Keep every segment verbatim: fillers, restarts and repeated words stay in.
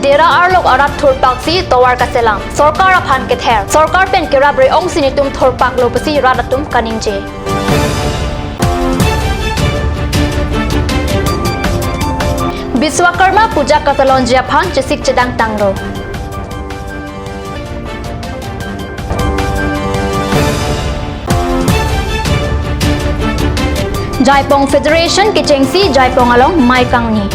Dera arlok arat thurpaksi tovar kachelang, sorkar aphan kether, sorkar pen kerap re-ongsi netum thurpaklo pusi rat atum kaningje. Biswakarma Puja katalonji aphan chesik chedang tanglo. Jaipong Federation kechengsi Jaipong along mei kangni.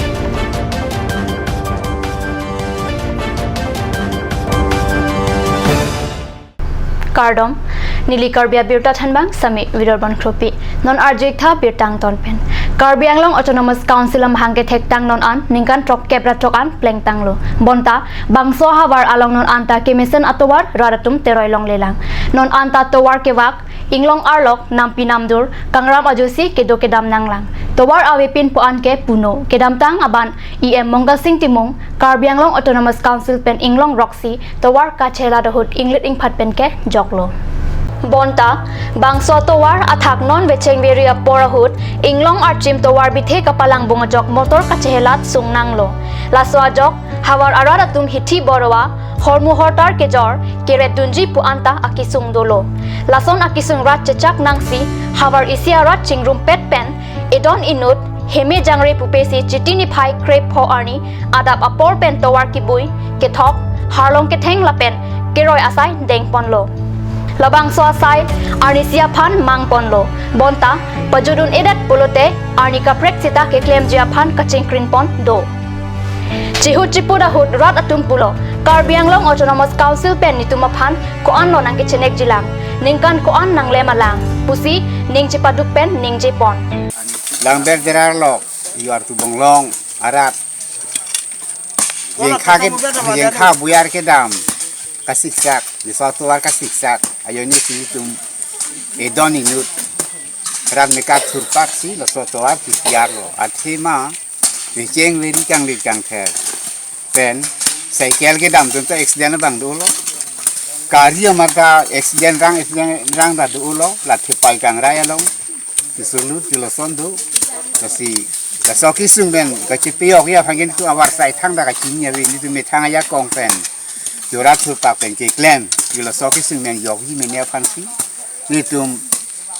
Kardom, neli Karbi Abirta thanbang Sami Widorbon Kropi. Non arju-ik tha birta angton pen. Karbi Anglong Autonomous Council amahang kethektang non an ningkan throkkep ra throk an plengtanglo. Bonta bangso ahavar along non anta kemesen atovar rat atum teroi longlelang. Non anta tovar kevak, inglong arlok, nampi namdur, kangram ajosi kedo kedam nanglang. Tovar avepin pu an ke puno. Kedamtang aban E M Mongal Sing Timung, Karbi Anglong Autonomous Council pen inglong roksi tovar kachelat ahut inglit ingphat pen kejoklo. Bonta bangso tovar athak non vecheng veri apor ahut inglong archim tovar bithe kapalang bung ajok motor kachelat sung nanglo. Laso ajok havar arat atum hithi borwa, hormu hortar kejor, keret dunji pu anta akesung dolo. Lason akesung rat chechak nangsi havar isi arat chingrumpet pen edon inut, heme jangre pupesi Chiti niphai krepho arni adap apor pen tovar kibui, kethok, harlong ketheng lapen keroi asai dengponlo. Labangso asai arnisi aphan mangponlo. Bonta pajudun-edet pulote arni kaprek sita keklemji aphan kachingkrinpon do. Chihut chiput ahut rat atum pulo, Karbi Anglong Autonomous Council pen netum aphan ko-anlo nangkechenekjilang, ningkan ko-an nanglemalang pusi ning chepaduk pen ningjepon. Langber Dera arlok, yu artu bonglong arat. Jengkha ke, jengkha buyar kedam kasiksak, laso tovar kasiksak, ajoinesi netum edon inut rat meka thurpaksi laso tovar P P R lo. Athema vecheng veri kanglit kangther pen cycle kedam atum ta accident abang dolo. Gari amat ta accident rang, accident rang ta dolo, la thepai kangrai along. Kesulut kelason do. Lasi, laso kesung pen kachepeyok-ji aphan ke netum avarsai thangta kachini ave, netum methang ajakong pen, rat thurpak pen keklem, kelaso kesung pen jokji mene aphansi netum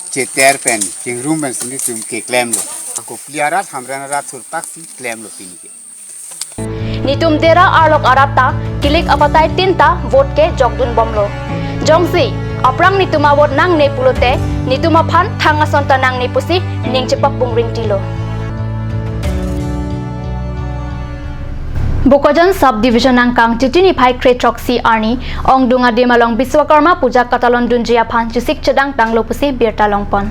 cheter pen, chingrum pensi netum keklemlo. Kopili arat, Hamren arat thurpaksi klemlo pini ke. Netum Dera arlok arat ta kilik abatai tin ta vote kejokdunbomlo. Jongsi aphrang netum avote nangne pulote netum aphan thang ason ta nangne pusi ning chepapung ringtilo. Bokajan Subdivision angkang Chiti niphai krethroksi arni ongdung adim along Biswakarma Puja katalon dunji aphan chesik chedang tanglo pusi birta longpon.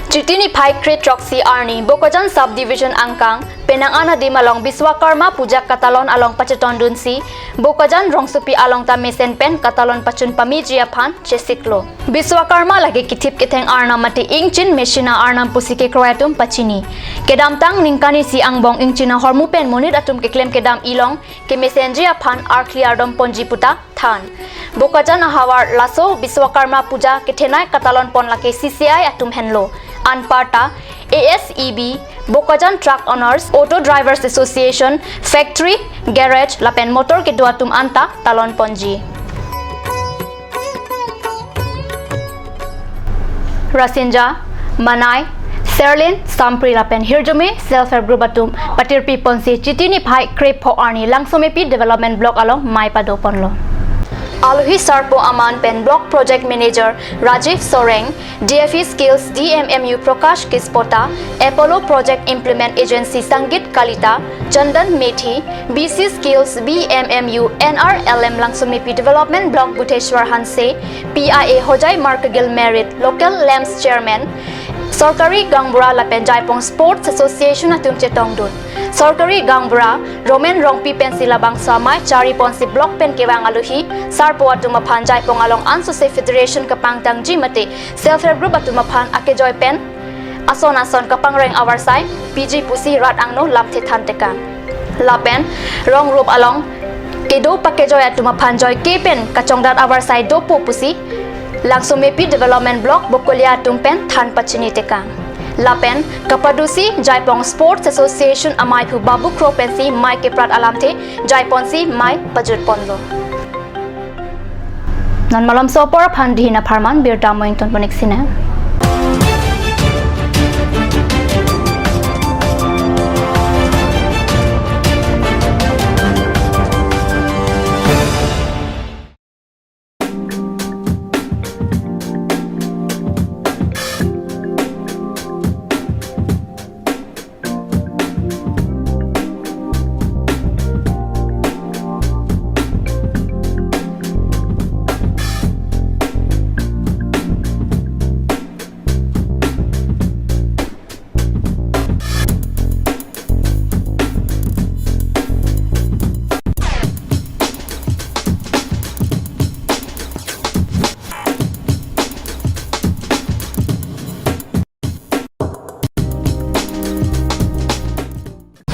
Chiti niphai krethroksi arni Bokajan Subdivision angkang penang an adim along Biswakarma Puja katalon along pachetondunsi, Bokajan rongsopi along ta mesen pen katalon pachun pameji aphan chesiklo. Biswakarma lake kethip ketheng arnam mate ingchin machine arnam pusi kekroi atum pachini. Kedamtang ningkan isi angbong ingchin ahormu pen monit atum keklem kedam ilong kemesenji aphan arkli ardomponji puta than. Bokajan ahavar laso Biswakarma Puja kethenei katalonpon lake C C I atum henlo. Anparta A S E B, Bokajan Truck Owners, Auto Drivers Association, Factory, Garage lapen Motor kedo atum anta talonponji. Rasinja, Manai, Serlin, Sampri lapen Hirjume Self Help Group atum patirpiponsi Chiti niphai krepho arni Langsomepi Development Block along mei padoponlo. Alohi sarpo aman pen Block Project Manager Rajiv Soreng, D F E Skills D M M U Prakash Kispota, Apollo Project Implement Agency Sangeet Kalita, Chandan Methi, B C Skills B M M U N R L M Langsomepi Development Block Butheshwar Hanse, P I A Hojai Markagil Merit, Local Lamps Chairman, Sorkari Gaonbura lapen Jaipong Sports Association atum chetongdun. Sorkari Gaonbura Roman Rongpi pensi labangso amei chariponsi block pen kevang alohi sarpo atum aphan Jaipong along ansose federation kapangtangji mate self help group atum aphan akejoi pen ason ason kapangreng avarsai piji pusi rat angno lamthe thantekang. Lapen rong rup along kedo pakejoi atum aphan joike pen kachongdat avarsai dopo pusi Langsomepi Development Block Bokolia atum pen than pachinitekang. Lapen kapadusi Jaipong Sports Association amaiphu Babu Kro pensi mei keprat alamthe Jaipong si mei pajutponlo. Non malomso apor aphan dihina pharman birta moing tonponik sine.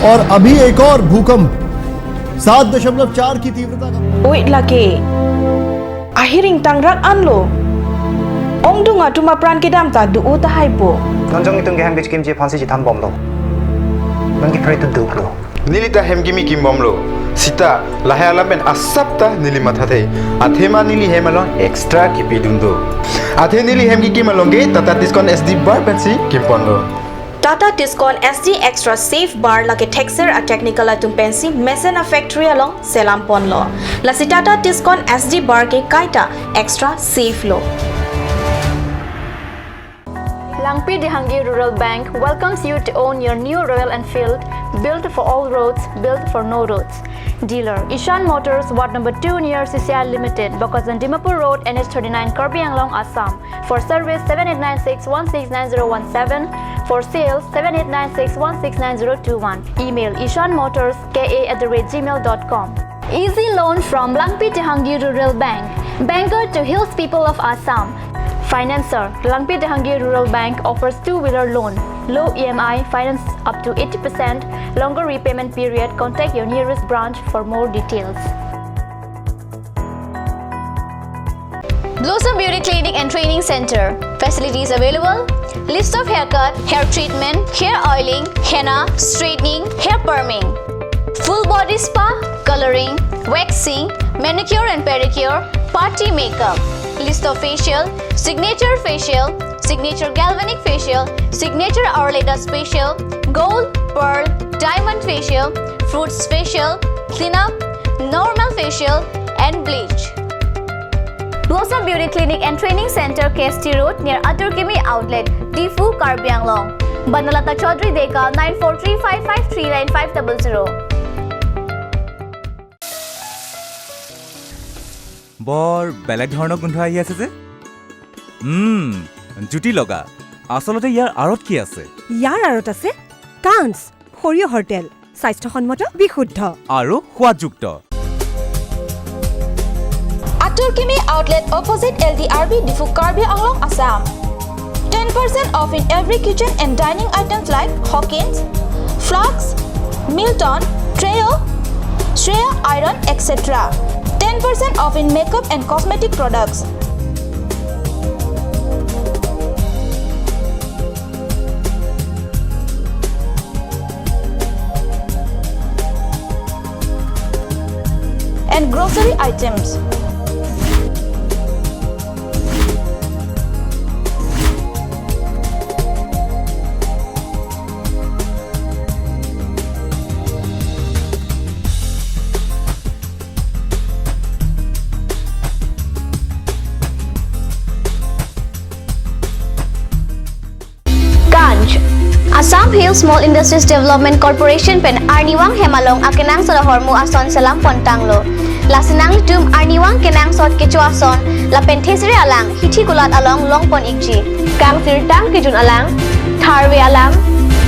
और अभी एक और भूकंप सात दशमलव चार की तीव्रता का। Oi lake. Ahiring tangrak anlo. Ongdung atum apran kedam ta do-o tahai po. Non jong itum ke hem kechekimji aphansi chethanbomlo. Non ke pray to do lo. Neli ta hem kimi kimbomlo. Sita, lahai alam pen asap ta neli mathathe. Athema neli hem along extra kipidun do. Athe neli hem kikim along ke Tata Tiscon S D bar pensi kimponlo. Tata Tiscon S D Extra Safe Bar lake thekser a-technical atum pensi mesen a-factory along selamponlo. Lasi Tata Tiscon S D bar ke kaita extra safe lo. Langpi Dehangi Rural Bank welcomes you to own your new Royal Enfield, built for all roads, built for no roads. Dealer, Ishan Motors, Ward number two near C C I Limited, Bokajan Dimapur Road, N H thirty-nine, Karbi Anglong, Assam. For service, seven eight nine six one six nine zero one seven. For sales, seven eight nine six one six nine zero two one. Email ishan motors K A at the rate gmail dot com. Easy loan from Langpi Dehangi Rural Bank. Banker to hills people of Assam. Financer, Langpi Dehangi Rural Bank offers two-wheeler loan. Low E M I, finance up to eighty percent. Longer repayment period. Contact your nearest branch for more details. Blossom Beauty Clinic and Training Center. Facilities available. List of haircut, hair treatment, hair oiling, henna, straightening, hair perming. Full body spa, coloring, waxing, manicure and pedicure, party makeup. List of facial, signature facial, signature galvanic facial, signature Arleda facial, gold, pearl, diamond facial, fruits facial, cleanup, normal facial, and bleach. Blossom Beauty Clinic and Training Center, K S T Road, near Atur Kimi Outlet, Diphu, Karbi Anglong. Banalata Chaudhary Deka, nine four three five five three nine five double zero. বৰ বেলেগ ধৰণৰ গোন্ধ আহি আছে যে। উম, জুতি লগা। আচলতে ইয়াৰ আঁৰত কি আছে? ইয়াৰ আঁৰত আছে কাঞ্চ, সৰিয়হৰ তেল, স্বাস্থ্যসন্মত, বিশুদ্ধ। আৰু সোৱাদযুক্ত। Atur Kimi Outlet, opposite L D R B, Diphu, Karbi Anglong, Assam. Ten percent off in every kitchen and dining items like Hawkins, Flask, Milton, Treo, Shreya Iron, et cetera. Ten percent off in makeup and cosmetic products. And grocery items. Kanch, Assam Hill Small Industries Development Corporation pen arnivang hem along akenangsot ahormu ason selam pontanglo. Lasi nanglitum arnivang kenangsot kecho ason lapen thesere alang hithi kulat along longpon ikji. Kangsirtang kejun alang, tharve alang,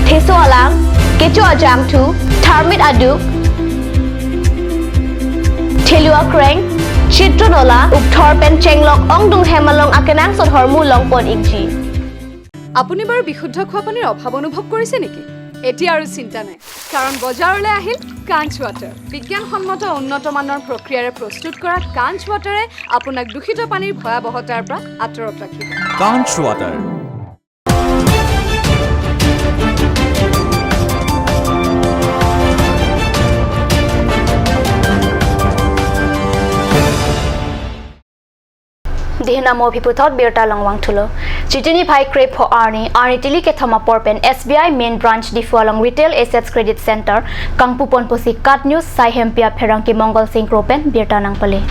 theso alang, kecho ajangthu, tharmit aduk, thelu akreng, chitron ola, ukthor pen chenglok ongdung hem along akenangsot ahormu longpon ikji. আপুনি বাৰু বিশুদ্ধ খোৱা পানীৰ অভাৱ অনুভৱ কৰিছে নেকি? এতিয়া আৰু চিন্তা নাই, কাৰণ বজাৰলৈ আহিল কাঞ্চ ৱাটাৰ। বিজ্ঞানসন্মত উন্নত মানৰ প্ৰক্ৰিয়াৰে প্ৰস্তুত কৰা কাঞ্চ ৱাটাৰে আপোনাক দূষিত পানীৰ ভয়াৱহতাৰ পৰা আঁতৰত ৰাখিব। কাঞ্চ water. Dihna mo phiputhot birta along vangthulo. Chiti niphai krepho arni, arni tili kethom apor pen S B I main branch Diphu along Retail Assets Credit Center kangpupon pusi KAT News Saihempi apherangke Mongal Singh Kro pen birta nangpale.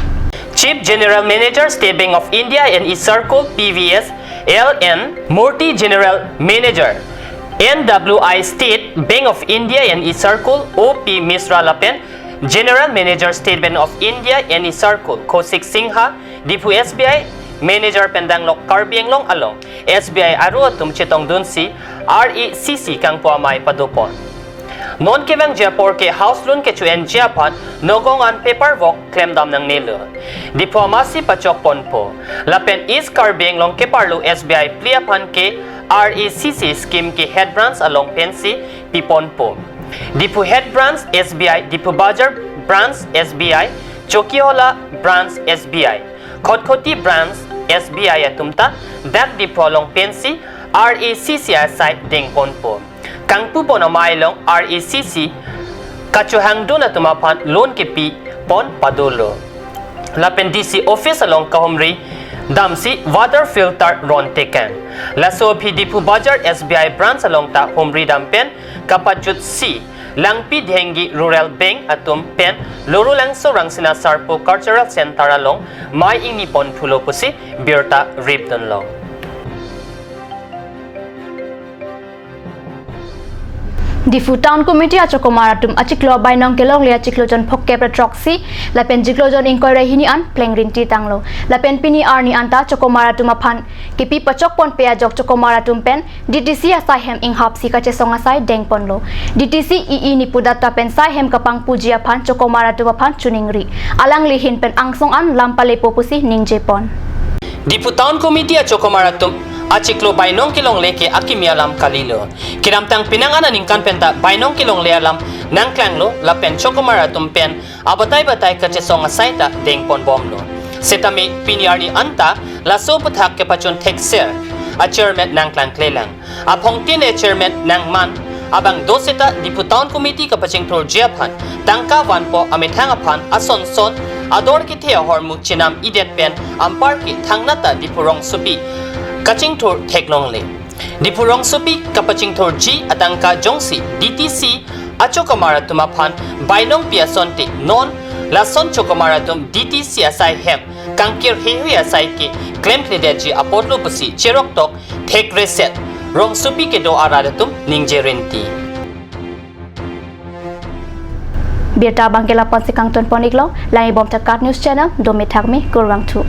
Chief General Manager State Bank of India N E Circle P V S L and Murthy General Manager N W I State Bank of India N E Circle O P Misra lapen General Manager State Bank of India N E Circle Kaushik Singha, Diphu S B I Manager pen danglok Karbi Anglong along S B I aro atum chetongdunsi R E C C kangpu amei padopon. Non kevangji apor ke house loan kecho-enji aphan nokong an paper work klemdam nangnelo. Diphu amatsi pachokponpo. Lapen East Karbi Anglong keparlo S B I phli aphan ke R E C C scheme ke head branch along pensi piponpo. Diphu head branch S B I, Diphu Bazar branch S B I, Chokihola branch S B I, Khatkhati branch S B I atum ta dak Diphu along pensi R E C C asai dengponpo. Kangpupon amei along R E C C kachohangdun atum aphan loan kepipon padolo. Lapen D C office along kahumri damsi water filter ron tekang. Laso aphi Diphu Bazar S B I branch along ta humri dam pen kapachutsi Langpi Dhengi Rural Bank atum pen Lorulangso Rangsina Sarpo Cultural Center along mei ingniponthulo pusi birta ripdunlo. Diphu Town Committee achokomar atum achiklo bainong kelongle achiklo jon phokep ra throksi lapen chiklo jon ingkoi ra hini an plengrinti tanglo. Lapen pini arni anta chokomar atum aphan kepi pachokponpe ajok chokomar atum pen D T C asai hem inghapsi kachesong asai dengponlo. D T C E E Nipudatta pen sai hem kapangpuji aphan chokomar atum aphan choningri. Alangli ahin pen angsong an lam palepo pusi ningjepon. Diphu Town Committee achokomar atum achiklo bainong kelongle ke akimi alam kalilo. Kedamtang penang an aningkan penta bainong kelongle alam nangklanglo lapen chokomar atum pen abatai batai kachesong asai ta dengponbomlo. Setame pini arni anta laso aputhak kepachun thekser achairman nangklangklelang. Aphongtin achairman nangman abang do seta Diphu Town Committee kapachingthurji aphan tangka vanpo amethang aphan asonson ador kethe ahormu chenam-idet pen anparke thangnat ta Diphu rongsopi kachingthur theklongle. Diphu rongsopi kapachingthurji atangka jongsi D T C achokomar atum aphan bainongpi asonte non lason chokomar atum D T C asai hem kangkir heihui asai ke klemkledetji apotlo pusi cheroktok thekreset rongsopi kedo arat atum ningje rinti. Birta abangke lapu-ansi kangtonpon-iklo, langibom ta KAT News Channel, dome thakme, kurvangthu.